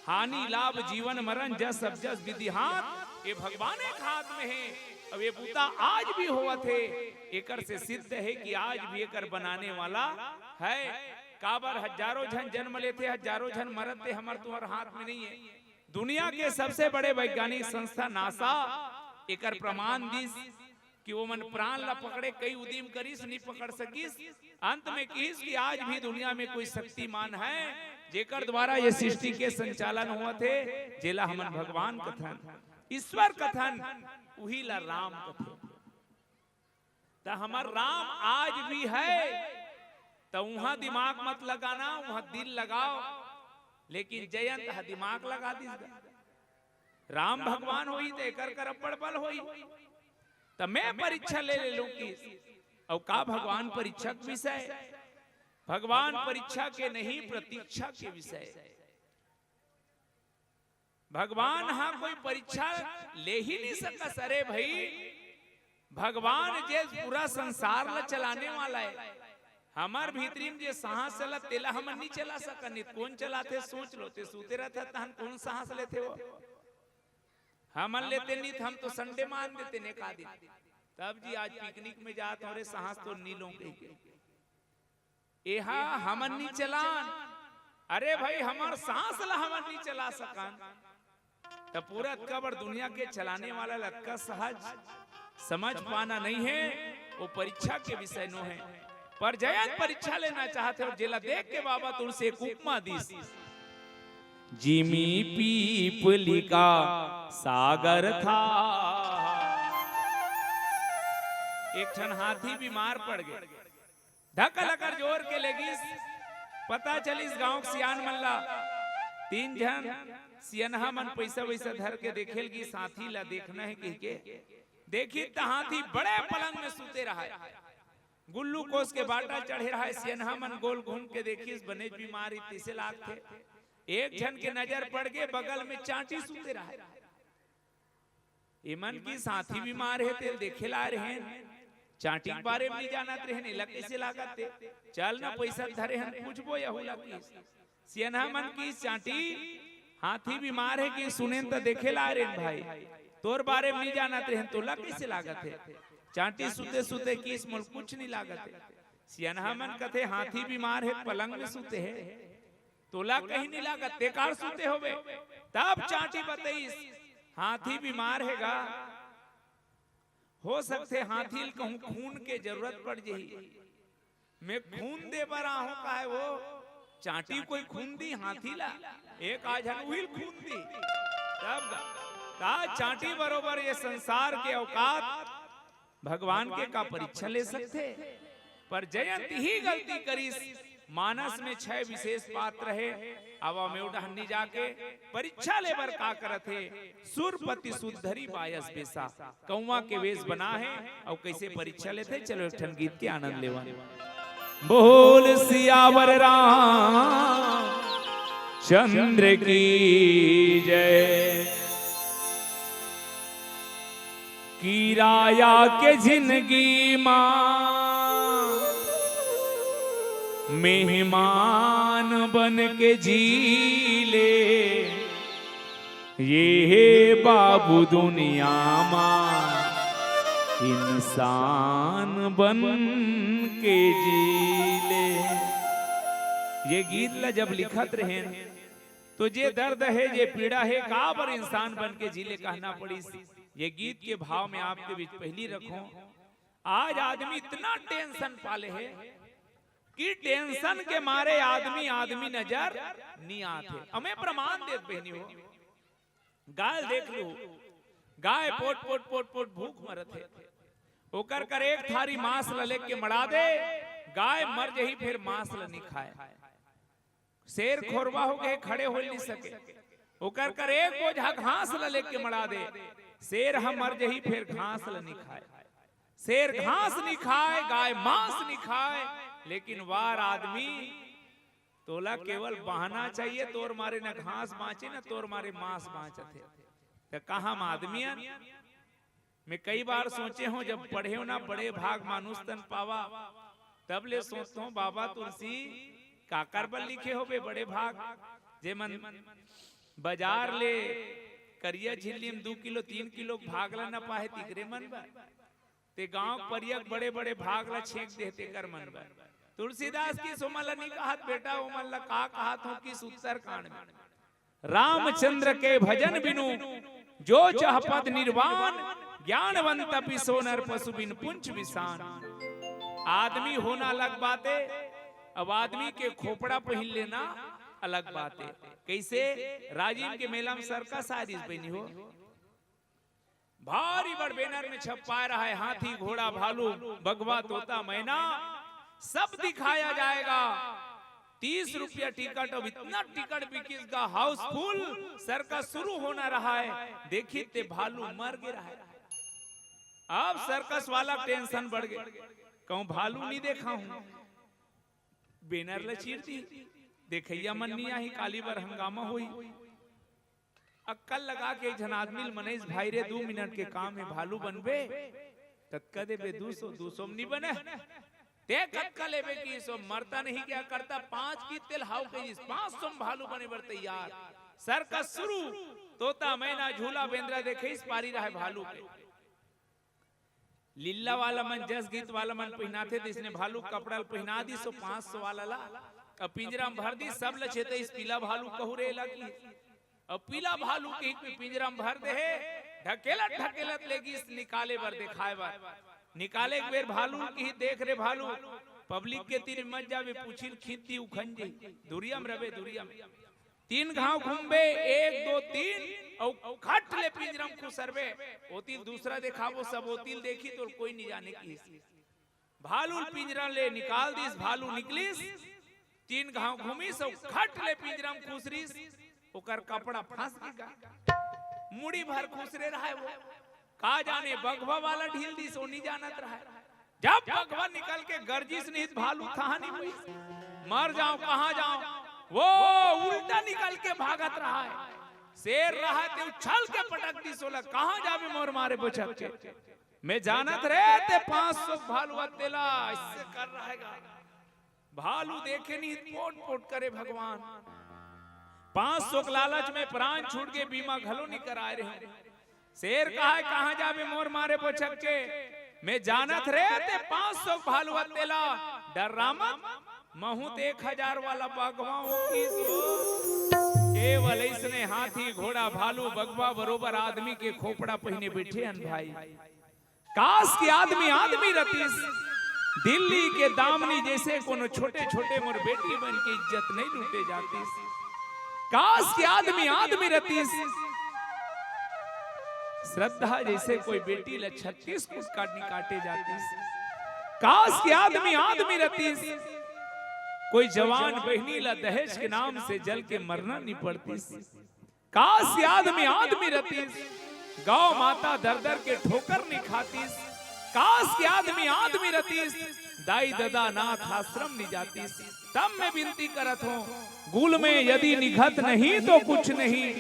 हानि लाभ जीवन मरण जस अब जस विधि हाथ, ये भगवान एक हाथ में है। अब ये बुता आज भी होवत हे, एकर से सिद्ध है कि आज भी एकर बनाने वाला है। काबर हजारों झन जन्म लेथे, हजारों झन मरत हे, हमर तुम्हर हाथ में नहीं है। दुनिया के सबसे बड़े वैज्ञानिक संस्था नासा एकर प्रमाण दिस कि वो मन प्राण ला पकड़े, कई उदिम करिस, नहीं पकड़ सकिस। अंत में किहिस कि आज भी दुनिया में कोई शक्तिमान है, जेकर द्वारा ये सृष्टि के संचालन होवत हे, जेला हमन भगवान कथन, ईश्वर कथन, उही ला राम कथन। त हमर राम आज भी है, त उहां दिमाग मत लगाना, उहां दिल लगाओ। लेकिन जयंत ह दिमाग लगा दिस गा। राम भगवान होई त एकर कर अब्बड़ बल होई। त मैं परीक्षा ले ले लूं कि, अउ का भगवान परीक्षा के विषय? भगवान परीक्षा के नहीं, प्रतीक्षा के विषय। भगवान हा कोई परीक्षा ले ही नहीं सकस। अरे भाई, भगवान जे पूरा संसार ला चलाने वाला है, हमर भीतरी में जे सांस चलत तेला हमन नहीं चला सकन। नहीं त कोन चलाथे? सोच लो, ते सूते रहता तहन कोन सांस लेथे वो? हमन लेते नहीं त हम तो संडे मान देते ने का दिन। तब जी आज पिकनिक में जात हो रे, सांस तो नी लो कही के। एहा हमन नी चलान। अरे भाई, हमर सांस ला हमन नी चला सकन, त पूरा अतका बड़ दुनिया के चलाने वाला ला अतका सहज समझ पाना नहीं है, वो परीक्षा के विषय नो है। पर जयंत परीक्षा लेना चाहत हे, अउ जेला देख के बाबा तुलसी एक उपमा दिस, जिमी पीपली का सागर था। एक ठन हाथी बीमार पड़ गे, धक लकर जोर के लेगिस। पता चलिस गांव के सियान मन ला, तीन झन सियनहा मन पैसा वैसा धर के देखे ल गिस, हाथी ला देखना है कहिके। देखिस त हाथी बड़े पलंग में सुते रहय। गुल्लू कोस के बाटा चढ़े रहय। सियनहा मन गोल घूम के देखिस, बनेच बीमार हे तइसे लागथे। एक झन के नजर पड़ गे, बगल में चांटी सुते रहय। एमन किस हाथी बीमार हे, तेला देखे ला आय रहेन, चांटी के बारे में नहीं जानत रहेन, एला कइसे लागत हे? चल न, पैसा धरे हन, पूछबो यहू ला किस। सियनहा मन किस, चांटी, हाथी बीमार हे कि सुनेन त देखे ला आय रहेन भाई, तोर बारे में नहीं जानत रहेन, तोला कइसे लागत हे? चांटी सुते सुते किस, मोला कुछ नहीं लागत हे। सियनहा मन कथे, हाथी बीमार हे, पलंग में सुते हे, तोला कहीं नहीं लागत, ते काबर सुते होबे? तब चांटी बतइस, हाथी बीमार हे गा, हो सकथे हाथी ल कहूं खून के जरूरत पड़ जही, मैं खून दे बर आहूं, काहे वो चांटी कोई खून दी हाथी ला? एक आझन उही ल खून दी। तब गा, का चांटी बरोबर ये संसार के औकात भगवान के का परीक्षा ले सकथे? पर जयंत ही गलती करिस। मानस में छह विशेष पात्र हे, अब ओमे डहन नी जाके परीक्षा ले बर का करत हे। सुरपति सुधरी बायस बेसा, कौवा के वेश बना हे, अउ कइसे परीक्षा लेथे, चलो एक ठन गीत के आनंद लेवन। बोल सियावर राम चंद्र की जय। किराया के जिंदगी मा मेहमान बन के जी ले, ये हे बाबू दुनिया मा इंसान बन के जी ले। ये गीत ला जब लिखत रहेन, तो जे दर्द हे, जे पीड़ा हे, काबर इंसान बन के जी ले कहना पड़िस। ये गीत के भाव में आपके बीच पहली रखों। आज आदमी इतना टेंशन पाले हे कि टेंशन के मारे आदमी आदमी नजर नी आथे। अमे प्रमाण देत बहिनी हो, गाय देख लू, गाय पोट पोट पोट पोट भूख मरत हे। ओकर कर एक थारी मांस ल लेके मड़ा दे, गाय मर जही, फिर मांस ल नी खाए। शेर खोरवा हो गए, खड़े हो नी सके। ओकर कर एक बोझा घास ल लेके मड़ा दे, शेर ह मर जही, फिर घास ल नी खाए। शेर घास नी खाए, गाय मांस नी खाए, लेकिन वार आदमी, तोला केवल बहाना चाहिए, तोर मारे न घास बांचे, न तोर मारे मांस बांचत हे। त का हम आदमी अन? मैं कई बार सोचे हों, जब पढ़े हों ना, बड़े भाग मानुष तन पावा, तब ले सोचत हों, बाबा तुलसी, काकर बर लिखे होबे बड़े भाग? जे मन बाजार ले करिया झिल्ली म दू किलो, तीन किलो भाग ला न पाए, तिकरे मन बर। ते गांव परिया के बड़े बड़े भाग ला छेंक देहे, तेकर मन बर। तुलसीदास कहिस ओमन ला नी कहत बेटा, ओमन ला का कहत हों कि उत्तरकांड में, रामचंद्र के भजन बिनु जो चहपत निर्वाण, ज्ञानवंत तपि सो नर पशु बिन पुंछ विषान। आदमी होना अलग बात हे, अब आदमी के खोपड़ा पहिन लेना अलग बात हे। कइसे? राजिम के मेला म सर्कस आय रिहिस बहिनी हो, भारी बड़ बैनर में छपवाए रहय, हाथी, घोड़ा, भालू, बघवा, तोता, मैना, सब दिखाया जाएगा। तीस रुपया टिकट, अब इतना टिकट बिकिस गा, हाउसफुल, सर्कस शुरू होना रहय, देखिस ते भालू मर गे रहय। अब सर्कस वाला टेंशन बढ़ गे, कहूं भालू नी देखाहूं, बैनर ल चीर दिही, देखइया मन नी आही, काली बर हंगामा होही। अक्कल लगा के एक झन आदमी ल मनइस, भाई रे, दू मिनट के काम हे, भालू बनबे, कतका देबे? दू सौ। दू सौ म नी बने, ते कतका लेबे? कहिस ओ मरता नहीं क्या करता, पांच। कहिस तेला हाव कहिस, पांच सौ म भालू बने बर तैयार। सर्कस शुरू, तोता, मैना, झूला, बेंदरा देखे, इस पारी रहय भालू के। लीला वाला मन, जस गीत वाला मन पहिनाथे, तइसने भालू के कपड़ा ल पहिना दिस ओ पांच सौ वाला ला। अब पिंजरा म भर दिस, सब ल चेतइस, पीला भालू कहूं रे एला कहिस। अब पीला भालू कहिके पिंजरा म भर देहे, ढकेलत ढकेलत ले गिस निकाले बर, देखाए बर। निकाले के बेर भालू ल कहिस देख रे भालू, पब्लिक के तीर मत जाबे, पूछी ल खींच दिही, उखन जही, दुरिया म रबे, दुरिया म। तीन घांव घूमबे, एक, दो, तीन, अउ खट ले पिंजरा म खुसरबे, ओती ल दूसरा देखाबो, सब ओती ल देखही, तोला कोई नी जाने कहिस। भालू ल पिंजरा ले निकाल दिस, भालू निकलिस, तीन घांव घूमिस अउ खट ले पिंजरा म खुसरिस, ओकर कपड़ा फंस गे गा। मुड़ी भर खुसरे रहय वो, का जाने बघवा वाला ढील दिस, ओ नी जानत रहय। जब बघवा निकल के गरजिस नहीं त भालू थाह नी पाइस। मर जांव, कहां जांव, वो उल्टा निकल के भागत रहय। शेर रहय ते उछल के पटक दिस ओला, कहां जाबे मोर मारे बोचक के। मैं जानत रहें ते पांच सौ भालू अतेला अइसे कर रहय गा। भालू देखे नहीं पोट पोट करे भगवान। पांच सौ के लालच में प्राण छूट गे, बीमा घलो नी कराए रहें। शेर कहय कहां जाबे मोर मारे बोचक के। मैं जानत रहें ते पांच सौ भालू अतेला, डर्रा मत, महूं ते एक हजार वाला बघवा हों कहिस ओ। केवल अइसने हाथी, घोड़ा, भालू, बघवा बरोबर आदमी के खोपड़ा पहिने बइठे हन भाई। काश कि आदमी आदमी रतिस। दिल्ली के दामनी जइसे कोनो छोटे छोटे मोर बेटी मन के इज्जत नइ लूटे जातिस। काश कि आदमी आदमी रतिस। श्रद्धा जइसे कोई बेटी ल छत्तीस कुछ काट नी काटे जातिस। काश कि आदमी आदमी रतिस। कोई जवान बहिनी ल दहेज के नाम से जल के मरना नी पड़तिस। काश कि आदमी आदमी रतिस, गौ माता दर दर के ठोकर नी खातिस। काश कि आदमी आदमी रतिस, दाई ददा अनाथ आश्रम नी जातिस। तब मैं विनती करत हों, गुल में यदि निघत नहीं तो कुछ नहीं,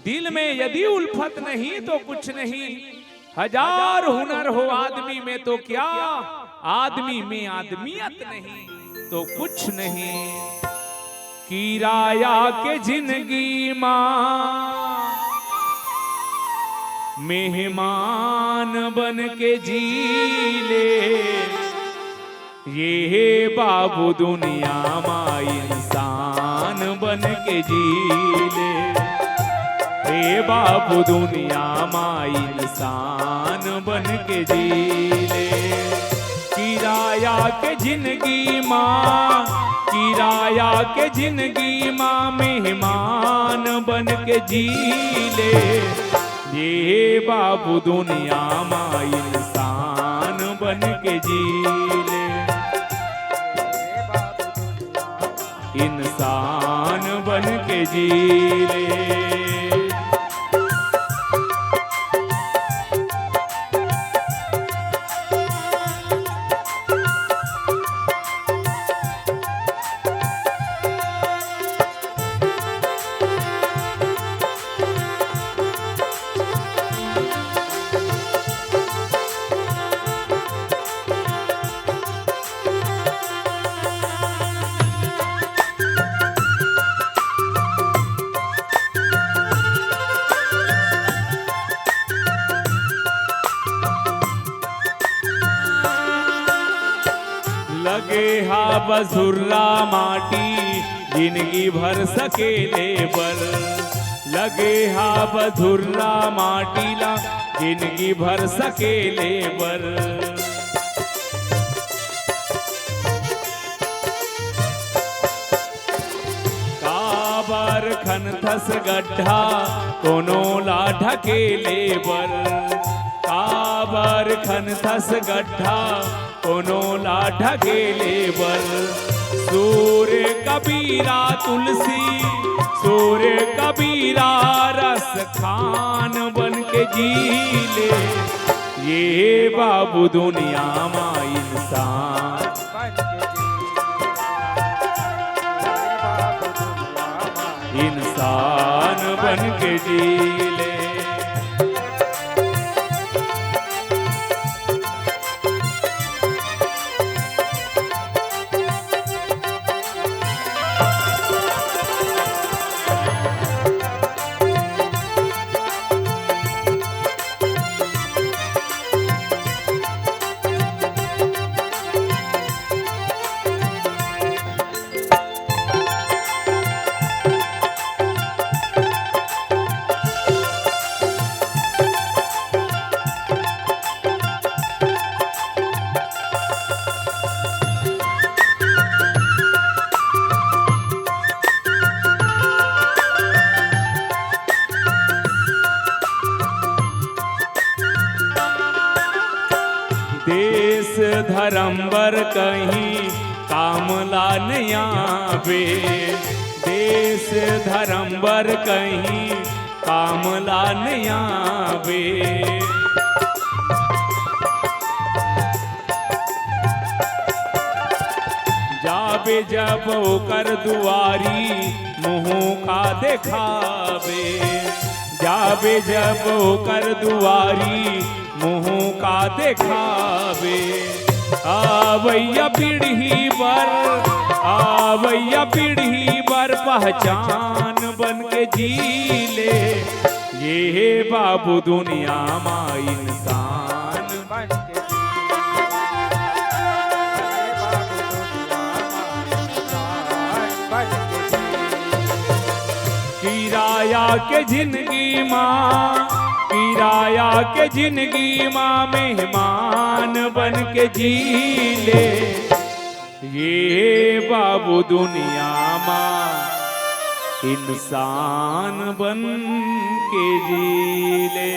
दिल में यदि उल्फत नहीं तो कुछ नहीं, हजार हुनर हो आदमी में तो क्या, आदमी में आदमियत नहीं तो कुछ नहीं। किराया के जिंदगी मा मेहमान बन के जी ले, ये बाबू दुनिया मा इंसान बन के जी ले। ए बाबू दुनिया मा इंसान बन के जी ले। किराया के जिंदगी मा, किराया के जिंदगी मा मेहमान बन के जी ले। ए बाबू दुनिया मा इंसान बन के जी ले। इंसान बन के जी ले। लगे हा बसुर्रा माटी जिंदगी भर सकेले बर। लगे हा बसुर्रा माटी ला जिंदगी भर सकेले बर। काबर खनथस गड्ढा कोनो ला ढकेले बर? काबर खनथस गड्ढा कोनो ला ढकेले बर? सूर कबीरा तुलसी, सूर कबीरा रस खान बन के जी ले। ये बाबू दुनिया मा इंसान, इंसान बन के जी ले। देश धर्म बर कहीं काम ला नइ आवे, देश धर्म बर कहीं काम ला नइ आवे। जाबे जब ओकर दुआरी, मुँह का देखाबे। जाबे जब ओकर दुआरी, मुँह का देखाबे। आवइया पीढ़ी बर, आवइया पीढ़ी बर पहचान बन के जी ले। ये बाबू दुनिया मा इंसान बन के जी। किराया के जिंदगी मा, किराया के जिंदगी मा मेहमान बन के जी ले। ये बाबू दुनिया मा इंसान बन के जी ले।